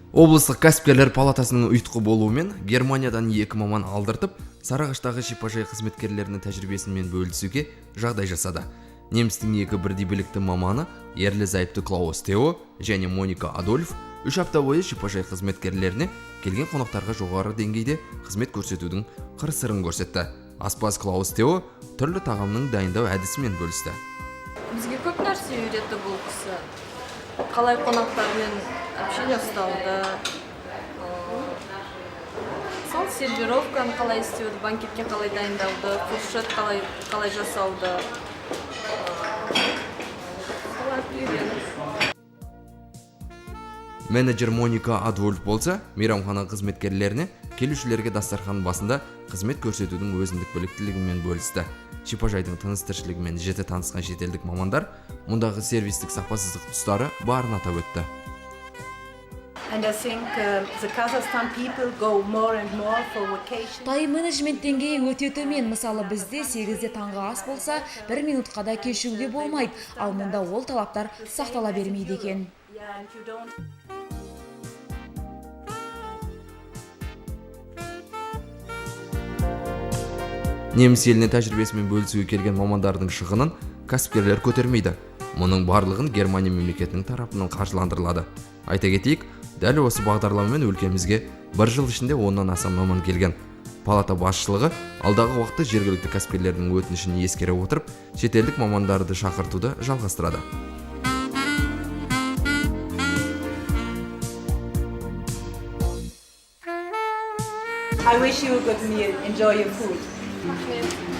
Облыстық кәсіпкерлер палатасының ұйытқы болуымен Германиядан екі маман алдыртып, Сарыағаштағы шипажай қызметкерлерінің тәжірибесімен бөлісуге жағдай жасады. Немістің екі бірдей білікті маманы ерлі зайыпты Клаус Тео және Моника Адольф 3 апта бойы шипажай қызметкерлеріне келген қонақтарға жоғары деңгейде қызмет көрсетудің қыр-сырын көрсетті. Аспаз Клаус Тео түрлі тағамның дайындау әдісімен бөлісті. Бізге көп нәрсе үйретті бұл кісі. Қалай қонақтармен общение ұстауды, сол сервировканы қалай істеуді, банкетке қалай дайындауды, фуршет қалай жасауды. Соларды үйрендік. Менеджер Моника Адольф болса, мейрамхана қызметкерлеріне келушілерге дастархан басында қызмет көрсетудің өзіндік біліктілігімен бөлісті. Шипажайдың тыныс тіршілігімен жіті танысқан шетелдік мамандар мұндағы сервистік сапасыздық тұстары барын атап өтті. And I think the Kazakhstan people go more and more for vacation. Тайм менеджмент деңгейі өте төмен. Мысалы, бізде 8-де таңғы ас болса, бір минутқа да кешігуге болмайды. Ал мұнда ол талаптар сақтала бермейді екен. Yeah, and you don't. Неміс еліне тәжірибесімен бөлісуге келген мамандардың шығынын кәсіпкерлер көтермейді. Мұның барлығын Германия мемлекетінің тарапынан қаржыландырылады. Айта кетейік, дәл осы бағдарламамен өлкемізге бір жыл ішінде 10-нан аса маман келген. Палата басшылығы алдағы уақытта жергілікті кәсіпкерлердің өтінішін ескере отырып, шетелдік мамандарды шақыртуды жалғастырады. I wish you a good meal. Enjoy your food. Рахмет.